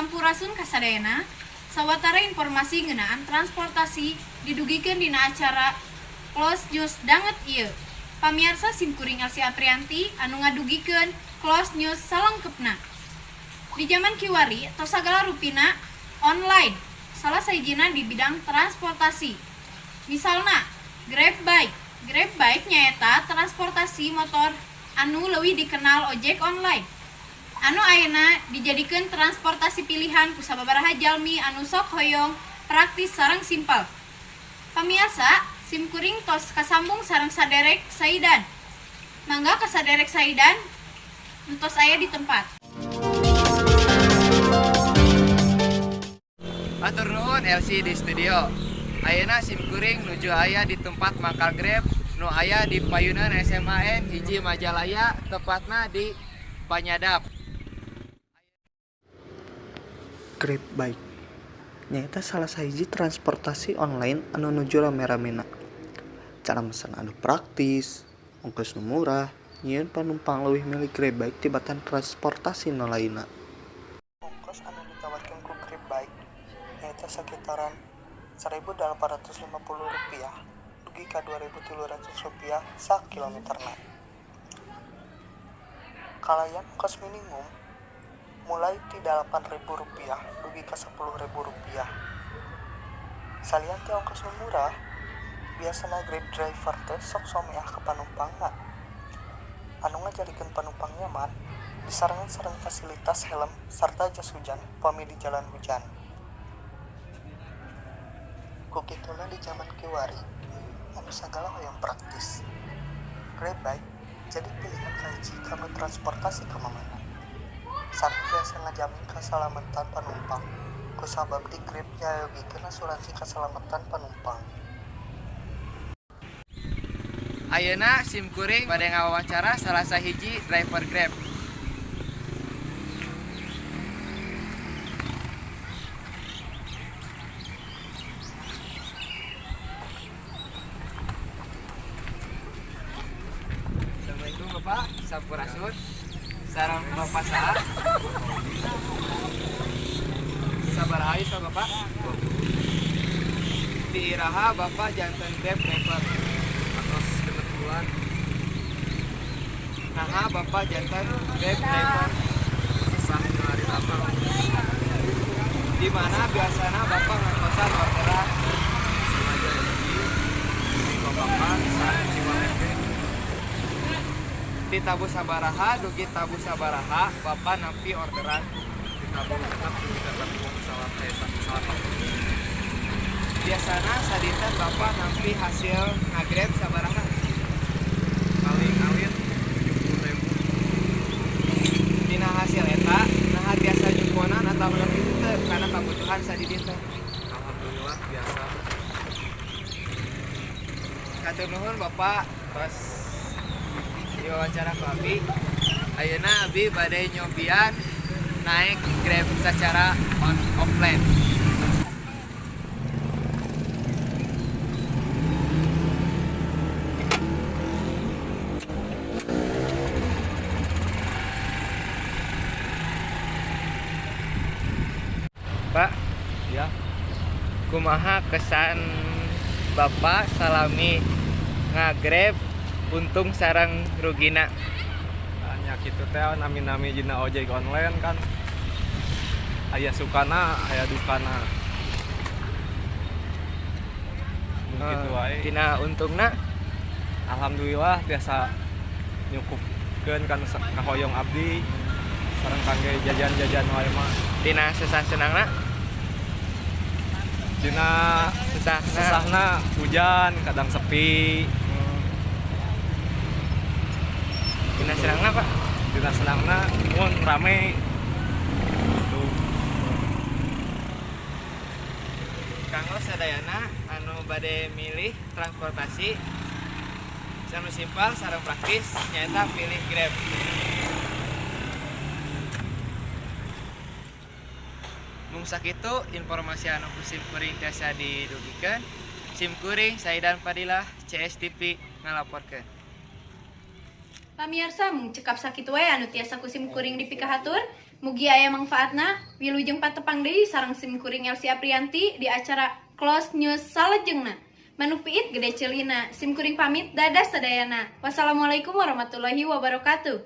Sampurasun kasadayana, sawatara informasi ngeunaan transportasi didugikeun dina acara Close News danget ieu. Pamiarsa, simkuring Elsi Aprianti anu ngadugikeun Close News salengkepna. Di zaman kiwari tos sagala rupina online, salah sahijina di bidang transportasi. Misalna Grab Bike. Grab Bike nyaeta transportasi motor anu leuwih dikenal ojek online, anu ayeuna dijadikeun transportasi pilihan ku sababaraha jalmi anu sok hoyong praktis sareng simpel. Pamiarsa, simkuring tos kasambung sareng saderek Saidan. Mangga ka saderek Saidan, entos aya di tempat. Hatur nuhun, LC di studio. Ayeuna simkuring nuju aya di tempat mangkal Grab nu aya di payunan SMAN 1 Majalaya, tepatna di Panyadap. Grab Bike nyaeta salah sahiji transportasi online anu nuju rame-ramena. Cara mesen anu praktis, ongkos nu murah, nyieun panumpang leuwih milih Grab Bike tibatan transportasi nu lainna. Ongkos anu ditawarkeun ku Grab Bike nyaeta sakitaran Rp1.850 dugi ka Rp2.300 sakilometerna. Kalayan ongkos minimum mulai ti Rp8.000 dugi ka Rp10.000. Salian ti ongkos nu murah, biasana Grab driver teh sok someah ka panumpangna, anu ngajadikeun panumpang nyaman, disarengan sareng fasilitas helm sarta jas hujan upami di jalan hujan. Ku kituna di jaman kiwari anu sagala hoyong praktis, Grab Bike jadi pilihan kahiji kanggo transportasi ka mamana. Sareng tiasa ngajamin kasalametan panumpang kusabab di Grab nyayogikeun asuransi kasalamatan panumpang. Ayeuna simkuring bade ngawawancara salah sahiji driver Grab. Assalamualaikum, Bapak, sampurasun. Sareng Bapak saha? Sabaraha yuswa, Bapak? Ti iraha Bapak janten Grab driver? Atos 6 bulan. Naha Bapak janten Grab driver? Susah nyari apa. Di mana biasana Bapak ngantosan orderan? Sengaja hiji di Babakan sareng Ciwalengke. Ti tabuh sabaraha dugi tabuh sabaraha Bapak nampi orderan? Di tabuh 6 dugi ka tabuh salapan. Biasana sadinten Bapak nampi hasil ngagrab sabaraha? Paling alit 70.000. Dina hasil eta, naha tiasa nyumponan atau lebih henteu kana kabutuhan sadidinten? Alhamdulillah biasa. Hatur nuhun, Bapak, tos diwawancara ku abi. Ayeuna abi bade nyobian naik Grab secara on offline. Pak, Ya. Kumaha kesan Bapak salami ngagrab, untung sareng rugina? Hanya kitu teh, nami-nami dina ojek online kan aya sukana aya dukana gitu wae. Tina untungna? Alhamdulillah biasa nyukupkeun kan kahoyong abdi sareng kangge jajan-jajan wae mah. Tina susah senangna? Dina susahna? Susahna hujan, kadang sepi. Tina senangna, Pak? Dina senangna mun rame tuh. Kanggo sadayana anu bade milih transportasi anu simpel sareng praktis, nyaeta pilih Grab. Mung sakitu informasi anu ku simkuring tiasa didugikeun. Simkuring Saidan Fadilah, CSTV, ngalaporkeun. Pamiarsa, mung cekap sakitu wae anu tiasa ku sim kuring dipikahatur. Mugi aya mangfaatna. Wilujeng patepang deui sareng sim kuring Elsie Aprianti di acara Close News salajengna. Manuk piit gede ceulina. Sim kuring pamit, dadah sadayana. Wassalamualaikum warahmatullahi wabarakatuh.